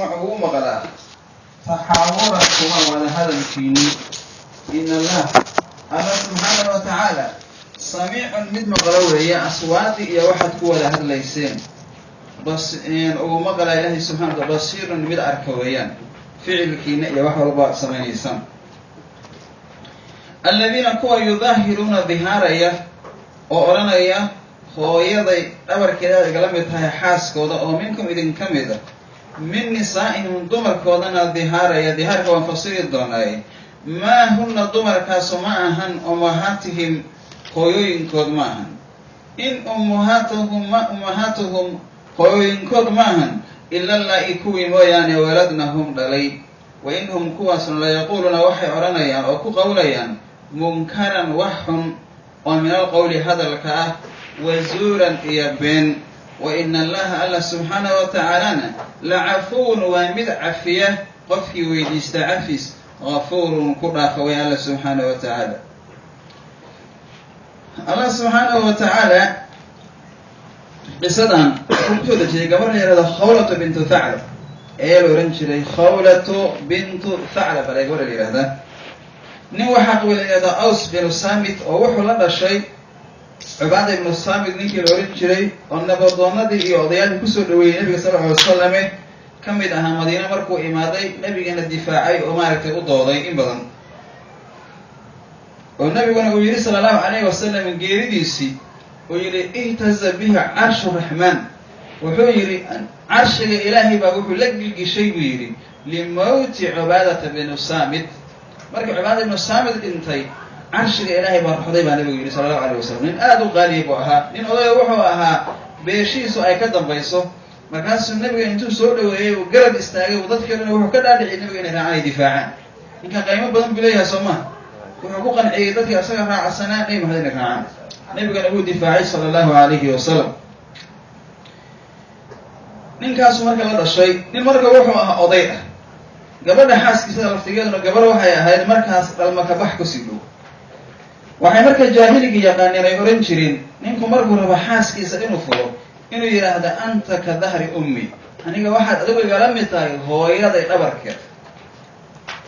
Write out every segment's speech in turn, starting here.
Wuxuu u maqlaa taxaawurakuma, wada hadalkiini. In Allah, Alla subxaana wa tacaala, samiicun, mid maqlo weeye aswaadi iyo waxaad ku wada hadlayseen. Bas ugu maqlaa Ilaahay subxana wa, basiirun, mid arka weeyaan ficilkiina iyo wax walba ad samaynaysaan. Aladiina, kuwa, yudaahiruuna, dihaaraya oo odhanaya hooyaday dhabarkeedaad igala mid tahay xaaskooda, oo minkum idinka mida, min nisaa'ihim, dumarkoodana dihaaraya. Dihaarka waan fasiri doonaaye. Maa hunna, dumarkaasu ma ahan, ummahaatihim, hooyooyinkood ma ahan. In ummahaatuhum, ma ummahaatuhum, hooyooyinkood ma ahan, ila allaa-i, kuwii mooyaane, waladnahum, dhalay. Wa inhum, kuwaasna, layaquuluuna, waxay odhanayaan oo ku qowlayaan, munkaran, wax xun oo min alqowli, hadalka ah, wa zuuran, iyo been. Wa ina Allaha, Alla subxaanahu wa tacaalana, lacafuwun, waa mid cafiya qofkii weydiista cafis, gafuurun, ku dhaafa way Alla subxaanahu wa tacaala. Allah subxaanahu wa tacaala qisadan wuxuu kusoo dejiyay gabar la yihahdo Khawlatu bintu Thaclab ee la ohan jiray. Khawlatu bintu Thaclab ale gabadha la yihahdaa. Nin waxaa qabay la yihahda Aws binu Samit, oo wuxuu la dhashay Cubaada ibnu Samit, ninkii la ohan jiray oo nabadoonadii iyo odayaalkii kusoo dhaweeyey Nabiga sal lla alay wasalame ka mid ahaa. Madiine markuu imaaday, Nabigana difaacay oo maaragtay u dooday in badan, oo Nabiguna uu yihi sala Allahu alayhi wasalam geeridiisii uu yihi: "Ihtaza bihi carshu raxmaan." Wuxuu yidhi carshiga Ilaahay baa wuxuu la gilgishay, buu yidhi, limowti Cubaadata binu Samit. Markii Cubaada ibnu Samit dhintay, carshiga Ilaahay baa ruxday, baa Nabigu yidhi sala Allahu alayh wasalam. Nin aada u qaaliya buu ahaa, nin odayga wuxuu ahaa beeshiisu ay ka dambayso. Markaasuu Nabiga intuu soo dhaweeyey uu garab istaagay, uu dadkii o dhan wuxuu ka dhaadhiciyay Nabiga inay raacaan, ay difaacaan. Ninkan qaymo badan buu leeyahay, soo maha? Wuxuu ku qanciyey dadkii asaga raacsanaa Nebi Maxamed inay raacaan. Nabigana wuu difaacay sala Allahu alayhi wasalam. Ninkaasu marka la dhashay, nin marka wuxuu ahaa oday ah. Gabadha xaaskiisada laftigeeduna gabar waxay ahayd markaas dhalmakabax kusii dhow. Waxay marka jaahiliga yaqaaneen ay ohan jireen, ninku markuu rabo xaaskiisa inuu furo, inuu yidhaahdo: "Anta ka dahri ummi," aniga waxaad adigu igala mid tahay hooyaday dhabarkeed.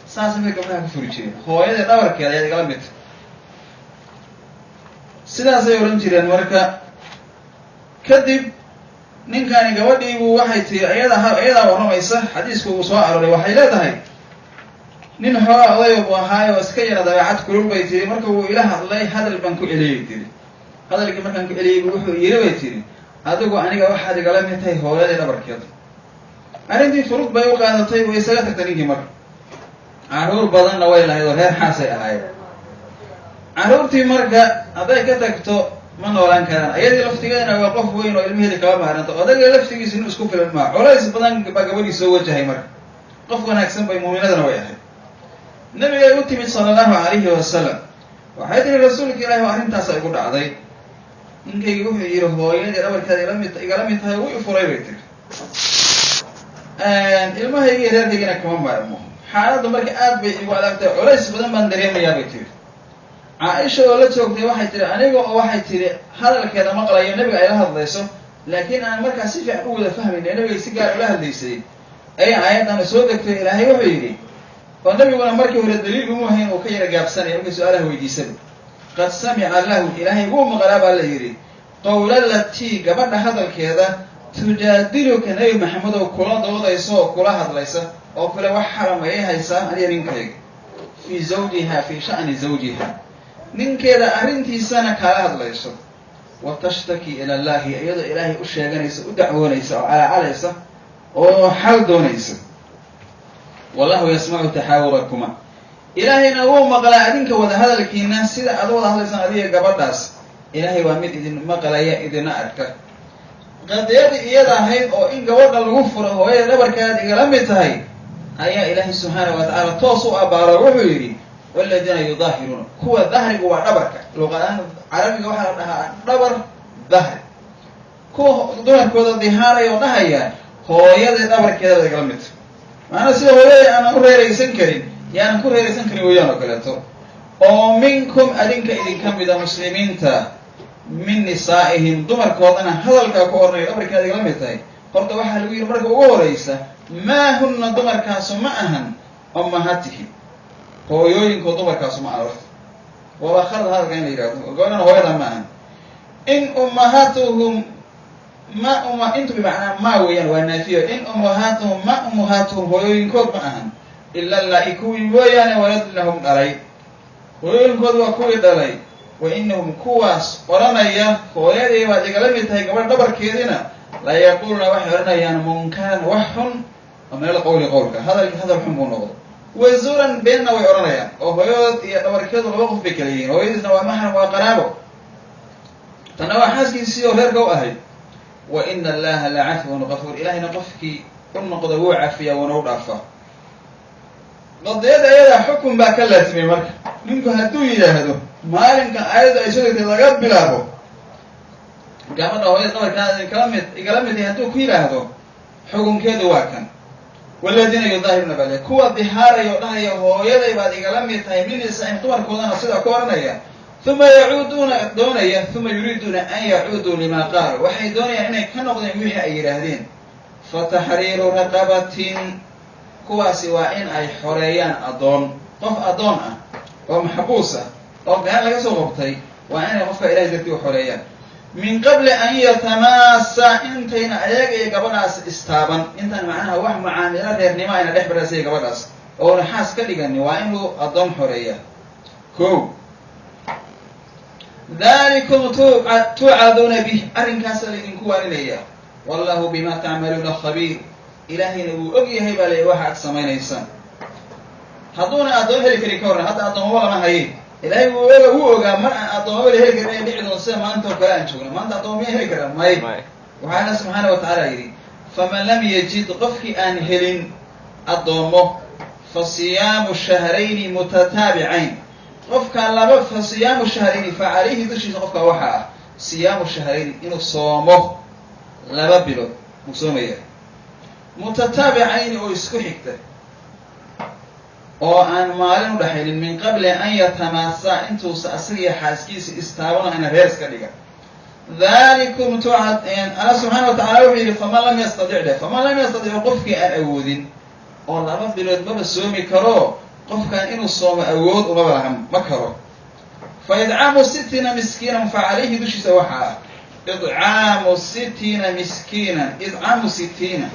Saas markay gabdhaha ku furi jireen: "Hooyaday dhabarkeed ayaad igala mid tahay," sidaasay odhan jireen. Marka kadib ninkani gabadhiibuu, waxay tiri iyada, iyadaa warramaysa, xadiisku uu soo arooray, waxay leedahay: "Nin xoogaa odayo buu ahaayo oo iska yara dabeecad kulul," bay tiri. "Marka wuu ila hadlay, hadal baan ku celiyey," tiri. "Hadalkii markaan ku celiyey, wuxuu yiri," bay tiri, "adigu aniga waxaad igala mid tahay hooyadii dhabarkeed." Arrintii furud bay u qaadatay, way isaga tagtay ninkii. Marka carruur badanna way lahayd oo reer xaasay ahayd. Carruurtii marka hadday ka tagto ma noolaan karaan. Ayadii laftigeedana waa qof weyn oo ilmaheeda kaba maaranta. Odayga laftigiisa inuu isku filan maa. Culays badan baa gabadhii soo wajahay. Marka qof wanaagsan bay, muuminadana way ahayd. Nabigay u timid sala Allahu calayhi wasalam. Waxay tiri: "Rasuulka Ilahi, oo arrintaasa igu dhacday. Ninkaygi wuxuu yihi hooyadii dhabarkeeda ilamid igala mid tahay, wuu i furay," bay tiri. "Ilmahaygi, reerkaygina kama maarmo. Xaaladdu marka aad bay igu adagtahay, culays badan baan dareemayaa," bay tiri. Caaisha oo la joogtay waxay tiri, aniga oo, waxay tiri, hadalkeeda maqlayo, Nabiga ay la hadlayso, laakiin aan markaa si fiican u wada fahmayna, Nabiga si gaar ula hadlaysay, ayaa aayaddan soo degtay. Ilaahay wuxuu yidhi, oo Nabiguna markii hore daliil umu hayn, uu ka yara gaabsanaya markii su-aalaha weydiisaba: "Qad samica lahu," Ilaahay wuu maqlaa baa la yidhi, "qowla latii," gabadha hadalkeeda, "tujaadiluka," Nebi Maxamed oo kula doodaysa oo kula hadlaysa oo kale, wax xaramayay haysaa aniga ninkayga, "fii zawjiha," fii sha'ni zawjiha, ninkeeda arrintiisana kaala hadlayso, "wa tashtaki ila Allahi," iyadoo Ilaahay u sheeganaysa, u dacwoonaysa oo calaacalaysa oo xal doonaysa. "Wallahu yasmacu taxaawurakuma," Ilaahayna wuu maqlaa adinka wada hadalkiina, sida aad wada hadlaysaan adiga gabadhaas. Ilaahay waa mid idin maqlaya, idina arka. Qadiyadii iyada ahayd oo in gabadha lagu furo hooyada dhabarkaad igala mid tahay ayaa Ilaahay subxaana wa tacaala toos u abaaro. Wuxuu yidhi: "Waladiina yudaahiruuna," kuwa, dahrigu waa dhabarka, luqadahaan Carabiga waxaa la dhahaa dhabar, dahri, kuwa dumarkooda dihaaraya oo dhahaya hooyadii dhabarkeeda baad igala mid tahay, maanaa sida hooyadii aanan u reeraysan karin yaanan ku reeraysan karin weeyaan oo kaleeto, oo minkum, adinka idinka mida muslimiinta, min nisaa'ihim, dumarkoodana hadalkaa ku odhanayo dhabarkeeda igala mid tahay. Horta waxaa lagu yidhi marka ugu horeysa Maa hunna dumarkaasu ma ahan ummahatihi, hooyooyinkood dumarkaasu ma ahan. Horta waaba khalad hadalka in la yihahdo gabadhana hooyada ma ahan. In ummahatuhum ma uma intu bimacnaa ma weeyaan, waa naafiyo. In ummahaatuhum ma ummahaatuhum, hooyooyinkood ma ahan, ila allaa-i kuwii mooyaane waladnahum dhalay. Hooyooyinkood waa kuwii dhalay. Wa inahum kuwaas odhanaya hooyadii baad igala mid tahay gabadh dhabarkeediina, la yaquuluna waxay odhanayaan munkaran, wax xun, oo min alqowli qowlka, hadalki hadal xun buu noqdo, wazuuran beenna way odhanayaan. Oo hooyadood iyo dhabarkeedu laba qof bay kala yihiin. Hooyadiisna waa maxram, waa qaraabo, tanna waa xaaskiisii oo reerka u ahayd. Wa ina allaha la cafwun gafuur, ilahayna qofkii u noqda wuu cafiyaa, wuuna u dhaafaa. Qadiyadda ayadaa xukun baa ka laasimay. Marka ninku hadduu yidhaahdo maalinka aayaddu ay soo degtay laga bilaabo gabadha hooyada dhabarkaada kala mid igala mid yahay hadduu ku yidhaahdo, xukunkeedu waa kan. Waladiina yudaahiruuna bale kuwa dihaaraya oo dhahaya hooyaday baad igala mid tahay, min nisaa-ihim dumarkoodana sidaa ku odhanaya, uma yacuuduuna doonaya, uma yuriiduuna an yacuuduu limaa qaaluu, waxay doonayaan inay ka noqdeen wixii ay yidhaahdeen. Fa taxriiru raqabatin, kuwaasi waa in ay xoreeyaan addoon, qof addoon ah oo maxbuus ah oo gacan laga soo qabtay, waa inay qofka ilahay dartii u xoreeyaan. Min qabli an yatamaasa, intayna ayaga iyo gabadhaas istaaban, intaan macnaha wax macaamilo reernimo ayna dhex barasaya gabadhaas oona xaas ka dhiganin, waa inuu addoon xoreeya. Ko dalikum tuucaduuna bih, arrinkaasa laydinku waaninaya. Wallahu bima tacmaluuna khabiir, ilaahayna wuu og yahay baa lay waxa ad samaynaysaan. Hadduuna addoon heli karin ka warran, hadda addoomaba lama haye. Ilaahay wuu oga, wuu ogaa mar aan addoomaba la heli karin inay dhici doon sida maanta oo kale aan joogno. Maanta addooma miyaa heli karaa? May. Waxaa alla subxaana wa tacaala yidhi: faman lam yajid, qofkii aan helin addoommo, fa siyaamu shahrayni mutataabicayn. Qofka laba, fa siyaamu shahrayni, fa calayhi dushiisa qofka waxaa ah siyaamu shahrayni, inuu soomo 2 bilood buu soomaya, mutataabicayni oo isku xigta oo aan maalin udhaxaynin, min qabli an yatamaasaa, intuusa asagiyo xaaskiisa istaabano ayna reer iska dhiga. Dhalikum tucad. Alla subxaana wa tacala wuxuu yidhi: faman lam yastadic dheh, faman lam yastadic, qofkii aan awoodin oo 2 bilood maba soomi karo, qofkan inuu soomo awood umaba laha, ma karo, fa idcaamu sitiina miskiinan, fa calayhi dushiisa waxaa ah idcaamu sitiina miskiinan, idcaamu sitiina,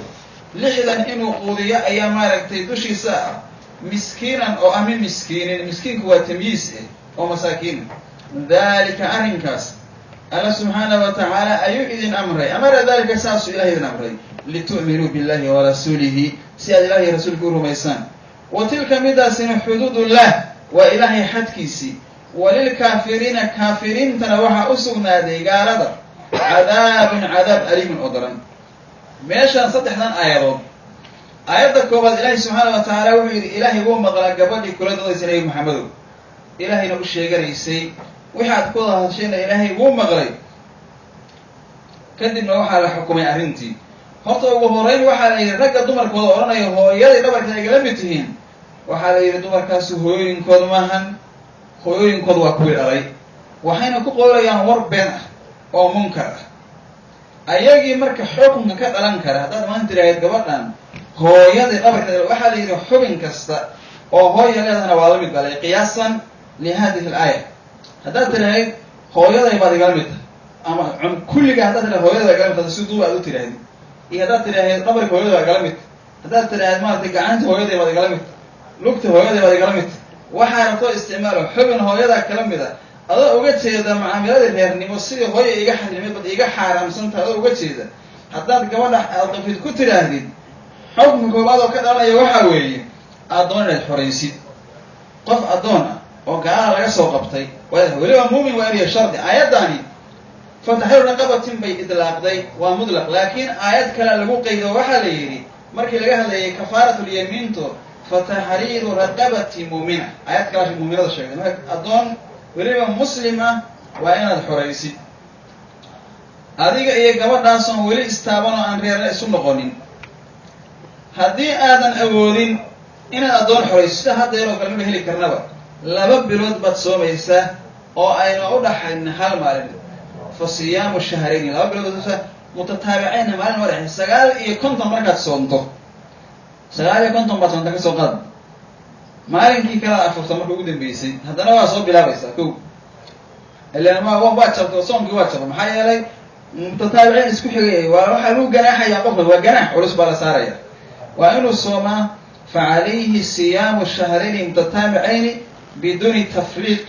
60 inuu quudiyo ayaa maaragtay dushiisa ah, miskiinan oo ah min miskiinin. Miskiinku waa tamyiis eh oo masaakiina. Dalika arrinkaas alla subxaana wa tacaala ayuu idin amray, amara dalika, saasuu ilahay idin amray, litu'minuu billahi warasuulihi, si aad ilahay rasuulka u rumaysaan. Wa tilka midaasina xuduudullah, waa ilaahay xadkiisii. Walilkaafiriina, kaafiriintana waxaa u sugnaaday gaalada cadaabun, cadaab, aliimun oo daran. Meeshaan saddexdan aayadood, aayadda koobaad ilaahay subxaana wa tacaala wuxuu yidhi: ilaahay wuu maqlaa gabadhii kula doodaysa Nebi Maxamedow, ilaahayna u sheeganaysay, waxaad ku wada hadshayna ilaahay wuu maqlay. Kadibna waxaa la xukumay arrintii. Horta ugu horeyn waxaa la yidhi ragga dumarkooda odhanaya hooyadii dhabarka igala mid tihiin, waxaa la yidhi dumarkaasi hooyooyinkood maahan, hooyooyinkood waa kuwii dhalay, waxayna ku qowlayaan war been ah oo munkar ah. Ayagii marka xukunka ka dhalan kara, haddaad maanta tiraahid gabadhan hooyadii dhabarkeeda, waxaa la yidhi xubin kasta oo hooya leedahana waa la mid baa la qiyaasan li hadihi al aaya. Haddaad tirahayd hooyaday baad igala mid tahay, ama kulliga haddaad tirahayd hooyada baa igala mid tahay, si duuba aad u tirahdid, iyo haddaad tirahayd dhabarka hooyada baa igala mid tahay, haddaad tirahayd maaragtay gacanta hooyaday baad igala mid tahay, lugta hooyaday baad igala mid tahay, waxaa rabtoo isticmaalo xubin hooyadaa kala mid a, adoo uga jeeda macaamiladii reernimo, sidii hooya iga xarimay bad iga xaaraamsantaha adoo uga jeeda, haddaad gabadha aad qabtid ku tidhaahdid, xukunka koobaad oo ka dhalanaya waxaa weeye addoon inaad xoraysid. Qof addoon ah oo gaalada laga soo qabtay, weliba muumin waa inaya shardi. Aayaddaani fataxriiru raqabatin bay idlaaqday, waa mudlaq, laakiin aayad kale lagu qaydo. Waxaa la yidhi markii laga hadlayay kafaaratulyamiinto fataxriiru raqabati muumina, aayad kale muuminada sheegtay. Marka addoon weliba muslim ah waa inaad xoraysid, adiga iyo gabadhaasoon weli istaaban oo aan reerna isu noqonin. Haddii aadan awoodin inaad addoon xorayso, sida haddeer oo kale maba heli karnaba, 2 bilood baad soomaysaa oo ayna u dhaxayn hal maalin. Fa siyaamu shahrayni, 2 bilood mutataabicaynna maalin ma dhexayn, 59 markaad soonto. 59 baad soonta kasoo qaad, maalinkii kala afurta marka ugu dambeysay, haddana waa soo bilaabaysaa ko ilan waa jabta, soonkii waa jaba. Maxaa yeelay mutataabiciin isku xigay waa waxaa lagu ganaaxaya qofka, waa ganaax culus baa la saaraya. Waa inuu soomaa fa calayhi siyaamu shahrayni mutataabicayni biduuni tafriiq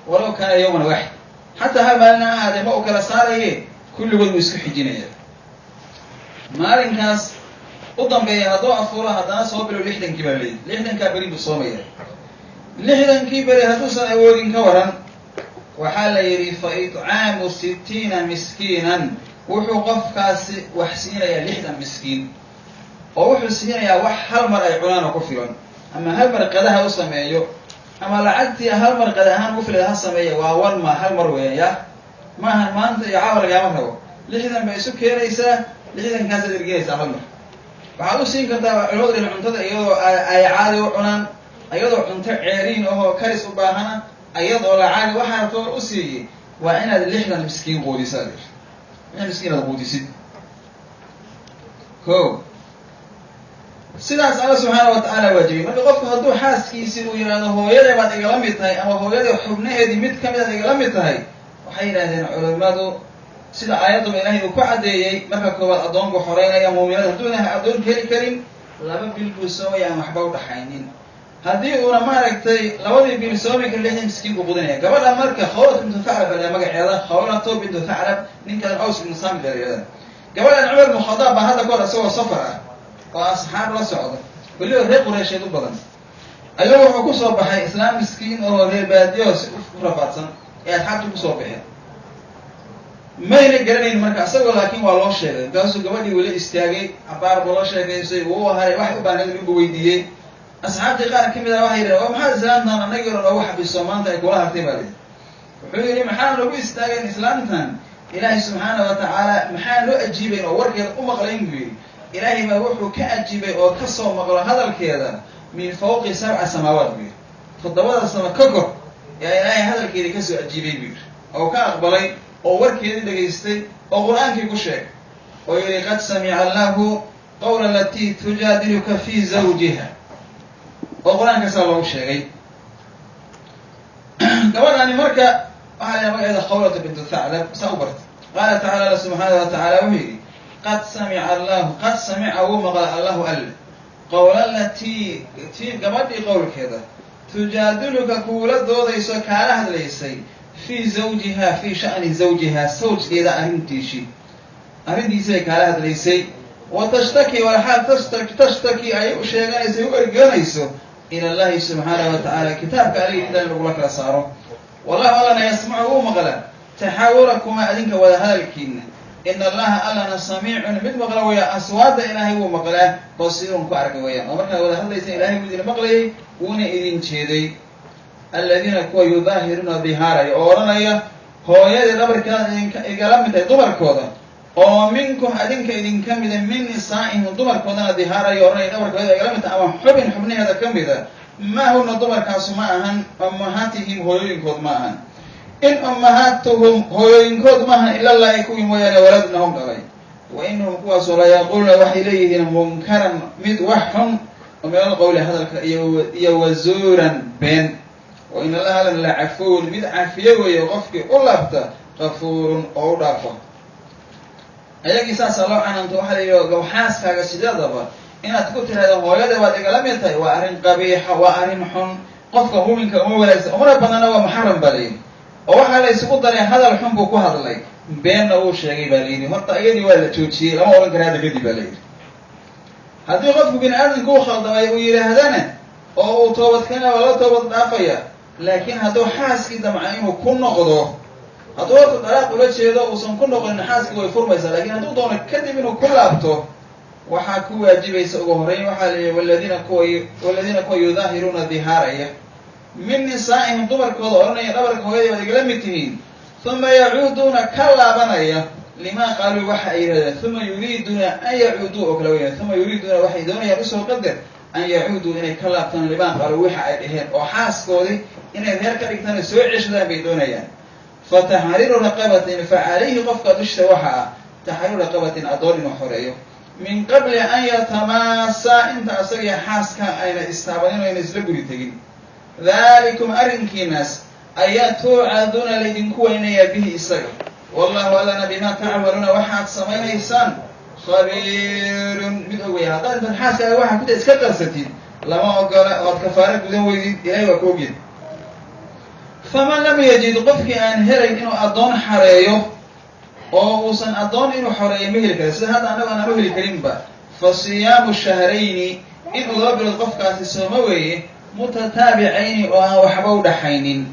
walow kaana yawman waaxid, xataa hal maalin ha ahaadee ma uu kala saaraye, kulligood wuu isku xijinaya. Maalinkaas u dambeeya hadduu afuro, haddana soo bilow 60kii baa leeyahy, 60kaa beri buu soomaya. 60kii beri hadduusan awoodin ka waran, waxaa la yidhi fa itcaamu 60 miskiinan, wuxuu qofkaasi wax siinayaa 60 miskiin, oo wuxuu siinayaa wax hal mar ay cunaan oo ku filan, ama hal mar qadaha u sameeyo, ama lacagtii hal mar qada ahaan ugu filan ha sameeya. Waa wan ma hal mar weeyaan, ya maahan maanta iyo caawa lagaama rabo. 60 bay isu keenaysaa, 60kaasaad ergenaysaa hal mar. Waxaad u siin kartaa culimadu dhin cuntada iyadoo ay caadi u cunaan, iyadoo cunto ceeriin ahoo karis u baahana, iyadoo lacag waxaa rabto u siiyey. Waa inaad 60 miskiin quudisaa, 60 miskiin aad quudisid ko. Sidaas Alla subxaana wa tacaala waajibiyey. Marka qofku hadduu xaaskiisii uu yidhahdo hooyaday baad igala mid tahay, ama hooyaday xubnaheedii mid kamid aad igala mid tahay, waxay yidhahdeen culimadu sida aayadduba Ilaahay uu ku caddeeyey, marka koowaad addoonku xoreynaya muuminada. Hadduuna addoonka heli karin, 2 bil buu soomaya aan waxba udhaxaynin. Haddii uuna maaragtay 2dii bil soomi karin, 60 miskiin buu qudinaya. Gabadha marka Khawlat bintu Thaclab baa magaceeda, Khawlato bintu Thaclab, ninkan Aws ibnu Saamid baa la yihahda. Gabadhan Cumar ibnu Khadaab baa hadda kahor isagoo safar ah oo asxaab la socda, weliba reer Qureysheed u badan, ayuu wuxuu kusoo baxay islaam miskiin oo reer baadiyo si u rafaadsan ee asxaabtu kusoo baxeen, mayna garanayn marka isagoo, laakiin waa loo sheegay. Markaasuu gabadhii weli istaagay, cabaar buu la sheekaysay, wuu haray, wax u baahnayd inuu weydiiyey. Asxaabtii qaar kamid ah waxay yidhahen, oo maxaad islaamtan annagii hore noogu xabiso maanta ay kula hartay baa lihi. Wuxuu yidhi, maxaa noogu istaageen islaamtan? Ilaahay subxaana wa tacaala maxaa noo ajiibayn oo warkeeda u maqlayn buu yidhi. Ilaahay baa wuxuu ka ajiibay oo kasoo maqlo hadalkeeda min fawqi 7 samaawaat buu yidhi, 7da sama ka kor yaa Ilaahay hadalkeedii kasoo ajiibay buu yidhi, oo ka aqbalay oo warkeedii dhegaystay oo qur-aankii ku sheegay oo yidhi qad samica allahu qawla alatii tujaadiluka fi zawjiha, oo qur-aankaasaa loogu sheegay. Gabadhaani marka waxaa la magaceeda Khawlata bintu Thaclab, saa u barta. Qaala tacala, alla subxaana wa tacaala wuxuu yidhi qad samica allahu, qad samica wuu maqla allahu alle qawla alatii, tii gabadhii qowlkeeda, tujaadiluka kuula doodayso kaala hadlaysay, fii zawjiha, fii sha'ni zawjiha, sawjkeeda arrintiishii, arrintiisii bay kaala hadlaysay. Wa tashtaki, walxaal tashtaki ay u sheeganayso, u ergoonayso ila Allahi subxaana wa tacaala, kitaabka alihi intaan lagula kala saaro. Wallahu allana yasmacu wuu maqla taxaawurakuma, adinka wada hadalkiina. Ina allaha allana samiicun mid maqla weya, aswaadda Ilaahay wuu maqlaa, basiirun ku arka weeyaan. Oo markaad wada hadlaysa Ilahay wuu idin maqlayay, wuuna idin jeeday. Aladiina kuwa yudaahiruuna dihaaraya oo odhanaya hooyadii dhabarkeeda idinka igala mid tahay, dumarkooda oo minkum adinka idinka mida, min nisaa'ihim dumarkoodana dihaaraya odhanaya dhabarkooda igala mid tahay ama xubin xubnaheeda ka mida, maa huna dumarkaasu ma ahan ummahaatihim hooyooyinkood ma ahan, in ummahaatuhum hooyooyinkood ma ahan ila laahi kuwii mooyaane waladnahum dhalay. Wa inahum kuwaasoo la yaquuluuna waxay leeyihiin munkaran mid wax xun oo min alqowli hadalka iyo wazuuran been. Wa in allaha la cafuun mid cafiye weeye qofkii u laabta, kafuurun oo u dhaafa. Ayagii saasaa loo canaanto. Waxaa la yidhi xaaskaaga sideedaba inaad ku tiraahdo hooyada baad igala mid tahay waa arrin qabiixa, waa arrin xun, qofka muuminka uma wanaagsan, umana badnana, waa muxaram baa layidhi. Oo waxaa la isugu daray hadal xun buu ku hadlay, beenna wuu sheegay baa layidhi. Horta iyadii waa la joojiyey, lama odhan kara hadda kadib baa layidhi. Haddii qofku bini aadamka u khaldamay uu yidhaahdana oo uu toobadkena waa la toobad dhaafaya, laakiin hadduu xaaskii damca inuu ku noqdo, hadduu horta dalaaq ula jeedo uusan ku noqonin, xaaskii way furmaysaa. Lakin hadduu doono kadib inuu ku laabto, waxaa ku waajibaysa ugu horreyn waxaa la yihi waladiina kuwa yudaahiruuna dihaaraya min nisaa'ihim dumarkooda odhanaya dhabarka hooyadii baad igala mid tihiin, uma yacuuduuna ka laabanaya limaa qaaluu waxa ay yidhahdeen, uma yuriiduuna an yacuuduu oo kale weeyaan, uma yuriiduuna waxay doonayaan usoo qadar an yacuuduu inay ka laabtaan limaa qaaluu waxa ay dheheen, oo xaaskoodii inay reer ka dhigtaan oo soo ceshadaan bay doonayaan. Fa taxriiru raqabatin, fa calayhi qofka dusha waxa ah taxriiru raqabatin, addoon inuu xoreeyo, Min qabli an yatamaasaa, inta asagiyo xaaska ayna istaabanin o ayna isla guri tegin. Dalikum, arrinkiinaas ayaa tuucaduuna laydinku weynayaa bihi isaga. Wallahu allana bimaa tacmaluuna, waxaad samaynaysaan, khabiirun, mid ogaya. Haddaad intaad xaaskaaga waxaa kuta iska qarsatid, lama ogola, ood kafaaro gudan weydid, ilahay waa ku ogyahay. Faman lam yajid, qofkii aan helayn inuu addoon xareeyo, oo uusan addoon inuu xoreeyo ma heli karin, sida hadda annago aan u heli karinba, fa siyaamu shahrayni, inuu 2 bilood qofkaasi sooma weeye, mutataabicayni, oo aan waxba u dhaxaynin,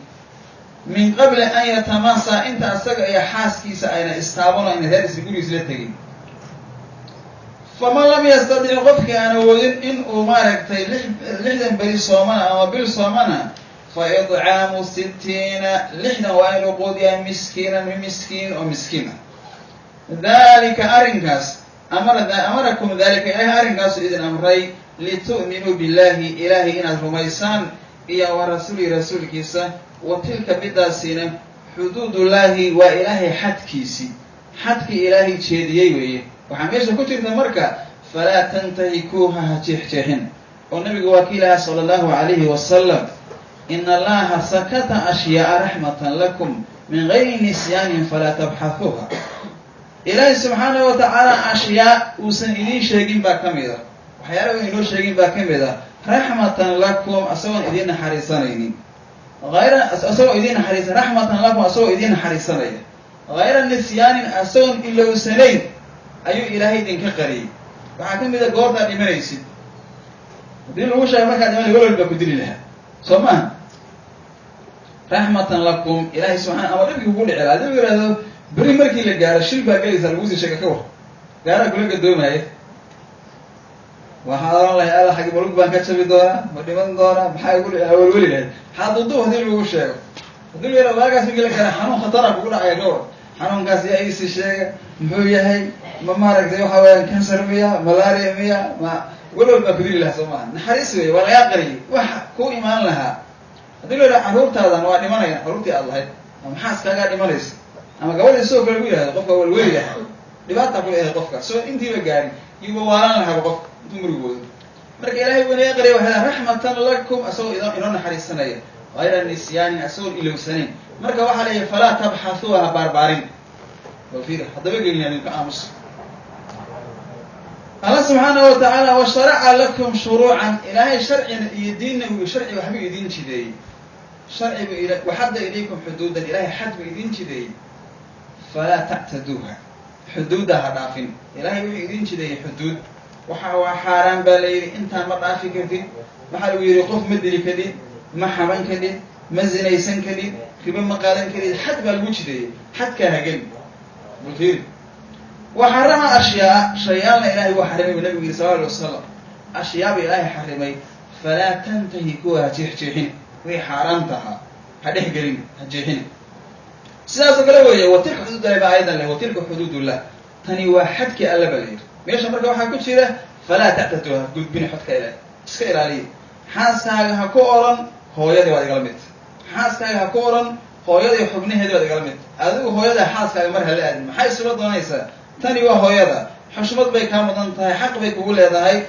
min qabli an yatamasa, inta asaga iyo xaaskiisa ayna istaaban o ayna reer isla gurigiis la tegin. Faman lam yastadic, qofkii aan awoodin in uu maaragtay 60 beri soomana ama bil soomana, fa idcaamu 60, 60 waa inuu quudiyaa, miskiinan, mi miskiin oo miskiin ah. Dalika, arrinkaas, amara amarakum dalika, ilahay arrinkaasu idin amray, litu'minuu billahi, ilaahay inaad rumaysaan, iyo wa rasuulihi, rasuulkiisa. Wa tilka, midaasina, xuduudullaahi, waa ilaahay xadkiisi, xadkii ilaahay jeediyey weeye. Waxaa meesha ku jirta marka, falaa tantahikuuha, ha jeexjeexin. Oo nabigu waa ki ilaha sala allahu calayhi wasalam: "Ina allaha sakata ashyaaa raxmatan lakum min gayri nisyaanin falaa tabxathuuha." Ilaahay subxaanahu wa tacaala ashyaa uusan idiin sheegin baa ka mid ah, waxyaala u inoo sheegin baa ka mid ah, raxmatan lakum, asagoon idiin naxariisanaynin, ayra asagoo idiin naxariisa, raxmatan lakum, asagoo idiin naxariisanaya, hayra nisyaanin, asagoon ilowsanayn ayuu ilaahay idinka qariyey. Waxaa ka mid a goortaad dhimanaysid. Haddii lagu sheega markaad dhimanay, walwal baa ku dili lahaa, soo maaha? Raxmatan lakum, ilahay subxana, ama dhibkii kugu dhici laha hadii u yihahdo beri markii la gaaro shil baa gelaysaa, lagusii sheega, ka war gaaraa kula gadoomaya, waxaad oran lahay: "Alla, xagi malug baan ka jabi doonaa, ma dhiman doonaa, maxaa igu dhici?" Welweli lahayd. Xaduduub hadii lagugu sheego, hadii lu yihahdo waagaas markii la gaaro xanuun khatara kugu dhacaya, ka war xanuunkaas yaa iisii sheega, muxuu yahay? Ma maaragtay, waxa weyaan cancer miya, malaria miya? Ma welwal baa kudili lahaa, soo maaha? Naxariis wey, waa lagaa qariyay wax ku imaan lahaa. Haddii la yidhaha carruurtaadan waa dhimanaya, carruurtii aad lahayd ama xaaskaagaa dhimanaysa, ama gabadhii sidoo kale lagu yihahdo, qofka welweli lahaa, dhibaata ku ahayd qofka soo intiiba gaarin, yuuba waalaan lahaaba qofka intuu murugoodo. Marka ilahay wuu inaga qariya waxay raxmatan lakum, asagoo inoo naxariisanaya, hayra nisyaanin, asagoon ilowsanayn. Marka waxaa leeyahy: falaa tabxathuuha, baarbaarin. Bal fiir, haddaba gelin idinka aamus. Alla subxaana wa tacaala washaraca lakum shuruucan, ilaahay sharcina iyo diinna uu sharci waxbuu idin jideeyey, sharcibu waxadda ilaykum xuduudan, ilahay xad buu idin jideeyey, falaa tactaduuha, xuduudda ha dhaafin. Ilahay wuxuu idin jideeyey xuduud. Waxa waa xaaraan baa la yidhi, intaan ma dhaafi kartid. Waxaa lagu yidhi qof ma dili kadhid, ma xaban kadhid, ma zinaysan kadhid, ribo ma qaadan kadhid. Xad baa lagu jideeyey, xadkaa hageli. Bulfiiri, waxarama ashyaa, shayaalna ilahay wuu xarimay, buu nabigu yidhi sal alay wasalam. Ashyaa ba ilaahay xarimay, falaa tantahikuuha, ha jeexjeexin. Wixii xaaraamta ahaa ha dhex gelin, ha jeexin. Sidaasoo kale weeye. Wa tilka xuduudullahi baa ayadan leh. Wa tilka xuduudullah, tani waa xadkii alla ba la yidhi. Meesha marka waxaa ku jira: falaa tactaduuha, gudbin xodka ilahay, iska ilaaliya. Xaaskaaga ha ku oran "Hooyadii waad igala mid". Xaaskaaga ha ku oran "Hooyadii xubnaheedii waad igala mid". Adigu hooyada xaaskaaga mar hala aadin, maxay isula doonaysaa? Tani waa hooyada, xushmad bay kaa mudan tahay, xaq bay kugu leedahay.